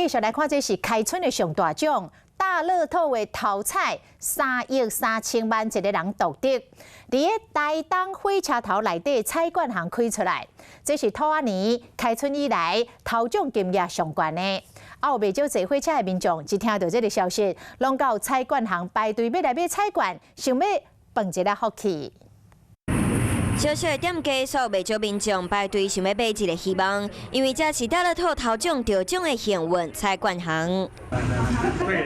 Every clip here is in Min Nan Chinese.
繼續來看，這是開春的上大獎，大樂透的頭彩3億3千萬，一个人獨得。佇个台東火車頭內底彩券行開出來，這是兔仔年開春以來頭獎金額上懸的。啊，有袂少坐火車的民眾一聽到這个消息，攏到彩券行排隊欲來買彩券，想欲碰一下福氣。小小的店家，所有袂少民眾排隊想欲買一个希望，因為這是大樂透頭獎得獎的幸運彩券行。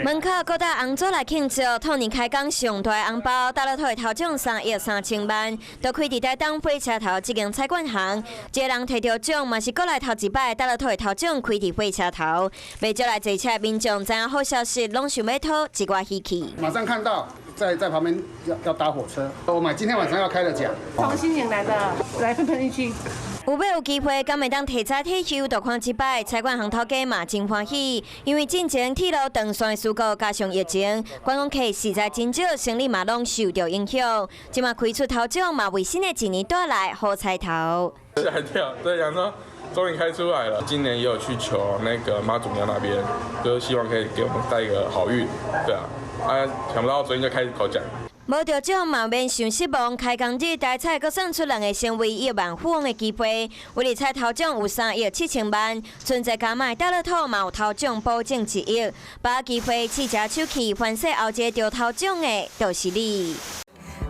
門口閣帶紅紙來慶祝，兔年開工上大紅包，大樂透的頭獎3億3千萬，都開佇台東火車頭這間彩券行。這个人提著獎嘛是閣來頭一擺，大樂透的頭獎開佇火車頭，袂少來坐車的民眾知影好消息，攏想欲討一寡喜氣。馬上看到在旁邊要搭火車，我買今天晚上要開的獎。從新營來的，來碰碰運氣。有欲有機會，敢會當提早退休，就看這擺彩券行頭家嘛真歡喜，因為進前鐵路斷線事故加上疫情，觀光客實在真少，生意嘛攏受著影響。這馬開出頭獎嘛，為新的一年帶來好彩頭。嚇一跳，對，想說終於開出來了。今年也有去求那個媽祖廟那邊，就是希望可以給我們帶一個好運，對啊，啊，想不到昨天就開始頭獎。無得獎嘛免傷失望，開工日大彩閣算出兩个成為億萬富翁的機會。威力彩頭獎有3億7千萬，春節加碼大樂透嘛有頭獎保證1億，把握機會試一下手氣，凡勢後一个著頭獎的，就是你。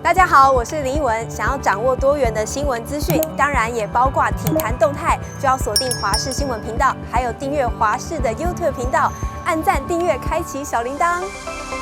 大家好，我是林奕文。想要掌握多元的新聞資訊，當然也包括體壇動態，就要鎖定華視新聞頻道，還有訂閱華視的 YouTube 頻道，按讚、訂閱、開啟小鈴鐺。